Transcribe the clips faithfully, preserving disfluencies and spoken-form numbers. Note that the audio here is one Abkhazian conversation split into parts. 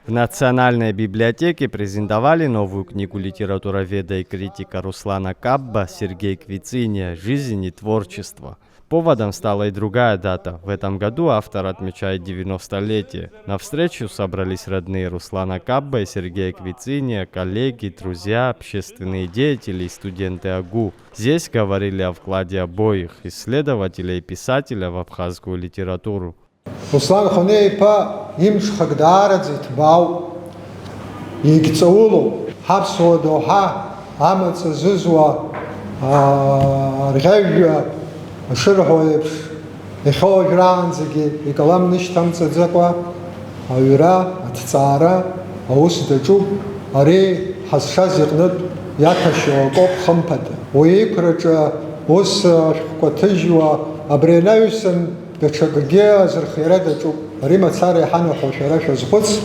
В Национальной библиотеке презентовали новую книгу литературоведа и критика Руслана Кабба «Сергей Квициния. Жизнь и творчество». Поводом стала и другая дата. В этом году автор отмечает девяностолетие. На встречу собрались родные Руслана Кабба и Сергея Квициния, коллеги, друзья, общественные деятели и студенты АГУ. Здесь говорили о вкладе обоих, исследователя и писателя, в абхазскую литературу. Руслан Хонеи-иԥа имҽхак даараӡа иҭбаауп, иагьҵаулоуп. Ҳаԥсуа доуҳа амаҵ азызуа, аа, арӷьажәҩа ашырҳәо еиԥш, иахьа уажәраанӡагьы икалам нышьҭамҵаӡакәа аҩра, аҭҵаара аус даҿуп. Ари ҳазшаз иҟнытә иаҭәашьоу акоуп, хымԥада. Уи иқәраҿы ус ашәҟәқәа ҭыжьуа абри анаҩсан, даҽакгьы азырхиара даҿуп. Ари мацара иҳанаҳәо шәара шәазхәыц.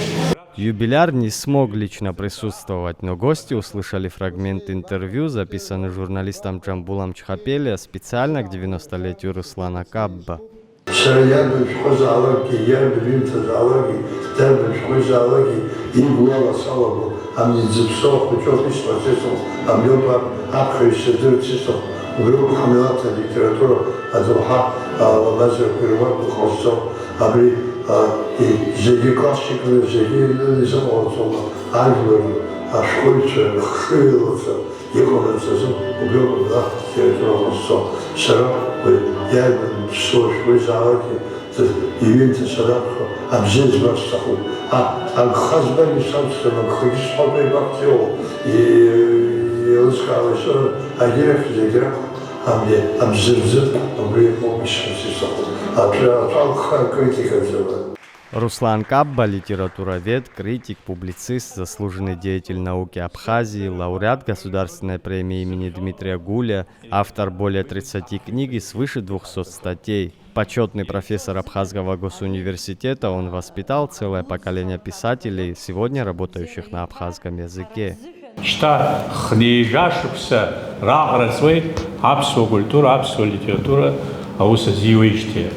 Юбиляр не смог лично присутствовать, но гости услышали фрагмент интервью, записанный журналистом Джамбулом Чхапелия специально к девяностолетию Руслана Кабба. Сара иарбан шәҟәызаалакгьы, иарбан ҩымҭазаалакгьы, дарбан шәҟәызаалакгьы иблала салагом, амни дзыԥсоу ахәыҷы ауп исҳәо, сысҳәом, абриоуп ап-, аԥхьаҩ сырдырц исҭаху, убриоуп ҳмилаҭ алитература адоуҳа, а, лазарқәа ируакәу ҟазҵо, абри, а, и-, зегьы классикны, зегьы ҩныны изыҟалаҵома, ажәлар, ашәҟәыҩҩцәа рыхшыҩ лаҵа, иҟаларц азы убриоуп абра литература ҟазҵо. Сара уи иарбан ԥсуа шәҟәызаалакгьы иҩымҭа санаԥхьо абзиа збар сҭахуп. А, агха збар исамсӡам, агхагьы сҳәартә еибаҳҵеиуоу, и-, еилыскаауа исыман, агьырахь зегь ракәхап, абри абзырбзыр убри иҟоуп исҳәарц исҭаху. Аҭәа-, аҭәа агха акритикаӡам. Руслан Кабба, литературовед, критик, публицист, заслуженный деятель науки Абхазии, лауреат Государственной премии имени Дмитрия Гуля, автор более тридцати книг и свыше двухсот статей. Почётный профессор Абхазского госуниверситета, он воспитал целое поколение писателей, сегодня работающих на абхазском языке. Шьҭа хынҩажәа шықәса раҟара ҵуеит аԥсуа культура, аԥсуа литература аус азиуеижьҭеи.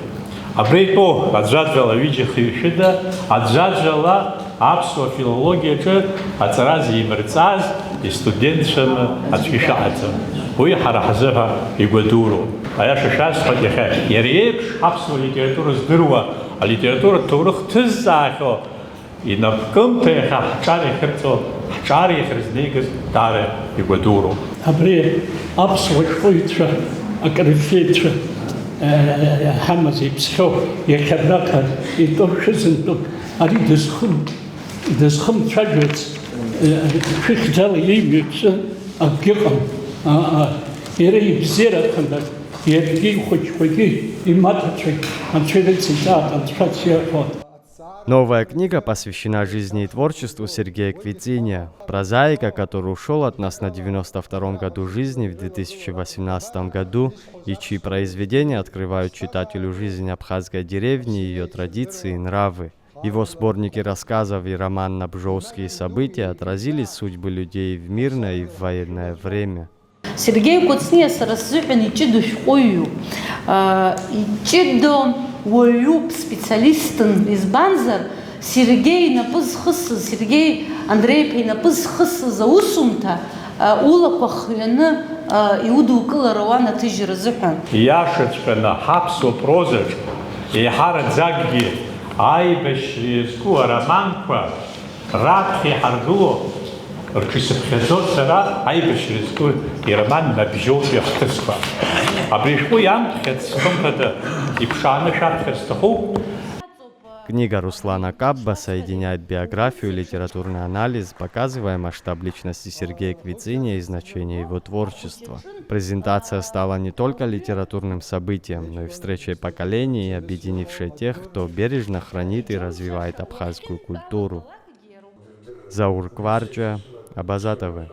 Абра итәоу аӡәаӡәала ҩыџьа хҩы-шәыда, аӡәаӡәала аԥсуа филологиаҿы аҵара зимырҵаз истудентцәаны аӡәгьы шәаҳаӡам. Уи ҳара ҳзыҳәа игәадуроуп. Аиаша шәасҳәап, иахьа иара иеиԥш аԥсуа литература здыруа, алитературатә ҭоурых ҭызҵаахьоу, инапкымҭа иахьа ҳҿар иахьырҵо, ҳҿар иахьырзнеигаз даара игәадуроуп. Абри аԥсуа шәҟәыҩҩцәа, акрырфеицәа, э, ҳамаз иԥсхьоу, иахьа абраҟа итәоу шәызынтәуп. Ари дызхым-, дызхымцәажәарц, э, шәыхьӡала имҩаԥсы акгьы ыҟам. А, а, иара ибзиарахан, иаргьы ихәыҷқәагьы, имаҭацәагь Анцәа ирыциҵааит, Анцәа циаҳәо. Новая книга посвящена жизни и творчеству Сергея Квициния, прозаика, который ушёл от нас на девяносто втором году жизни в две тысячи восемнадцатом году и чьи произведения открывают читателю жизнь абхазской деревни, её традиции и нравы. Его сборники рассказов и роман «Набжоуские события» отразили судьбы людей в мирное и в военное время. Сергеи Кәыҵниа сара сзыҳәан иҷыдоу шәҟәыҩҩуп, аа, иҷыдоу уаҩуп, специалистын, избанзар, Сергеи инапы зхысыз, Сергеи Андреи-иԥа инапы зхысыз аусумҭа, аа, улақәа хҩаны, аа, иудукылар ауан аҭыжьра азыҳәан. Ииашаҵәҟьаны, ҳаԥсуа прозаҿ еиҳараӡакгьы аибашьра иазку ароманқәа раԥхьа иҳаргыло рҿы исыԥхьаӡоит сара аибашьра зқәу ироман «Набжьоутәи ахҭысқәа». Абри ашәҟәы иамԥхьац, хымԥада, иԥшааны шәаԥхьар сҭахуп. Книга Руслана Кабба соединяет биографию и литературный анализ, показывая масштаб личности Сергея Квициния и значение его творчества. Презентация стала не только литературным событием, но и встречей поколений, объединившей тех, кто бережно хранит и развивает абхазскую культуру. Заур Кварҷиа, Абаза ТВ.